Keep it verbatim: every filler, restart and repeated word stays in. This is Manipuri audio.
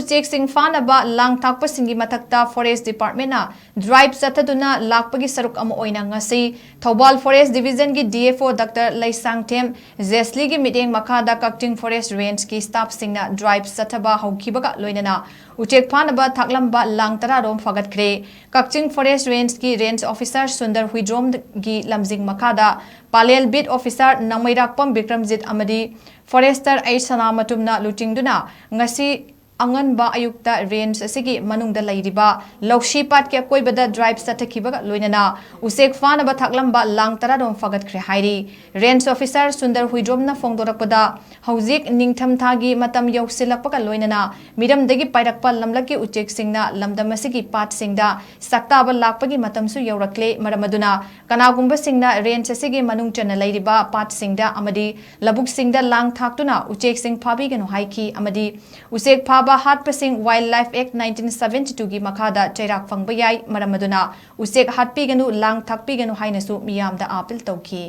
ꯎꯆꯦꯛꯁꯤꯡ ꯐꯥꯅꯕ ꯂꯥꯡ ꯊꯥꯛꯄꯁꯤꯡꯒꯤ ꯃꯊꯛꯇ Forest Department ꯅ drive ꯆꯠꯊꯗꯨꯅ ꯂꯥꯛꯄꯒꯤ ꯁꯔꯨꯛ ꯑꯃ ꯑꯣꯏꯅ ꯉꯁꯤ ꯊꯧꯕꯥꯜ Forest Division ꯒꯤ D F O Doctor Leishangthem ꯖꯦꯁꯂꯤꯒꯤ ꯃꯤꯠꯌꯦꯡ ꯃꯈꯥꯗ ꯀꯛꯆꯤꯡ Forest Range ꯀꯤ staff ꯁꯤꯡꯅ drive ꯆꯠꯊꯕ ꯍꯧꯈꯤꯕꯒ ꯂꯣꯏꯅꯅ ꯎꯆꯦꯛ ꯐꯥꯅꯕ ꯊꯥꯛꯂꯝꯕ ꯂꯥꯡ ꯇꯔꯥꯔꯣꯝ ꯐꯒꯠꯈ꯭ꯔꯦ꯫ ꯀꯛꯆꯤꯡ Forest Range ꯀꯤ Range Officer ꯁꯨꯟꯗꯔ ꯍꯨꯏꯗ꯭ꯔꯣꯝꯒꯤ ꯂꯝꯖꯤꯡ ꯃꯈꯥꯗ ꯄꯥꯂꯦꯜ Beat Officer ꯅꯃꯩꯔꯥꯛꯄꯝ ꯕꯤꯀ꯭ꯔꯝꯖꯤꯠ ꯑꯃꯗꯤ Forester ꯑꯩꯆ ꯁꯅꯥꯃꯇꯨꯝꯅ ꯂꯨꯆꯤꯡꯗꯨꯅ ꯉꯁꯤ ꯑꯉꯟꯕ ꯑꯌꯨꯛꯇ range ꯑꯁꯤꯒꯤ ꯃꯅꯨꯡꯗ ꯂꯩꯔꯤꯕ ꯂꯧꯁꯤ ꯄꯥꯠꯀꯤ ꯑꯀꯣꯏꯕꯗ drive ꯆꯠꯊꯈꯤꯕꯒ ꯂꯣꯏꯅꯅ ꯎꯆꯦꯛ ꯐꯥꯅꯕ ꯊꯥꯛꯂꯝꯕ ꯂꯥꯡ ꯇꯔꯥꯔꯣꯝ ꯐꯒꯠꯈ꯭ꯔꯦ ꯍꯥꯏꯔꯤ꯫ Range Officer ꯁꯨꯟꯗꯔ ꯍꯨꯏꯗ꯭ꯔꯣꯝꯅ ꯐꯣꯡꯗꯣꯔꯛꯄꯗ, ꯍꯧꯖꯤꯛ ꯅꯤꯡꯊꯝꯊꯥꯒꯤ ꯃꯇꯝ ꯌꯧꯁꯤꯜꯂꯛꯄꯒ ꯂꯣꯏꯅꯅ ꯃꯤꯔꯝꯗꯒꯤ ꯄꯥꯏꯔꯛꯄ ꯂꯝꯂꯛꯀꯤ ꯎꯆꯦꯛꯁꯤꯡꯅ ꯂꯝꯗꯝ ꯑꯁꯤꯒꯤ ꯄꯥꯠꯁꯤꯡꯗ ꯁꯛꯇꯥꯕ ꯂꯥꯛꯄꯒꯤ ꯃꯇꯝꯁꯨ ꯌꯧꯔꯛꯂꯦ꯫ ꯃꯔꯝ ꯑꯗꯨꯅ ꯀꯅꯥꯒꯨꯝꯕꯁꯤꯡꯅ range ꯑꯁꯤꯒꯤ ꯃꯅꯨꯡ ꯆꯟꯅ ꯂꯩꯔꯤꯕ ꯄꯥꯠꯁꯤꯡꯗ ꯑꯃꯗꯤ ꯂꯧꯕꯨꯛꯁꯤꯡꯗ ꯂꯥꯡ ꯊꯥꯛꯇꯨꯅ ꯎꯆꯦꯛꯁꯤꯡ ꯐꯥꯕꯤꯒꯅꯨ ꯍꯥꯏꯈꯤ ꯑꯃꯗꯤ ꯎꯆꯦꯛ ꯐꯥꯕ ꯍꯥꯠꯄꯁꯤꯡ Wildlife Act nineteen seventy two ꯒꯤ ꯃꯈꯥꯗ ꯆꯩꯔꯥꯛ ꯐꯪꯕ ꯌꯥꯏ꯫ ꯃꯔꯝ ꯑꯗꯨꯅ ꯎꯆꯦꯛ ꯍꯥꯠꯄꯤꯒꯅꯨ, ꯂꯥꯡ ꯊꯥꯛꯄꯤꯒꯅꯨ ꯍꯥꯏꯅꯁꯨ ꯃꯤꯌꯥꯝꯗ appeal ꯇꯧꯈꯤ꯫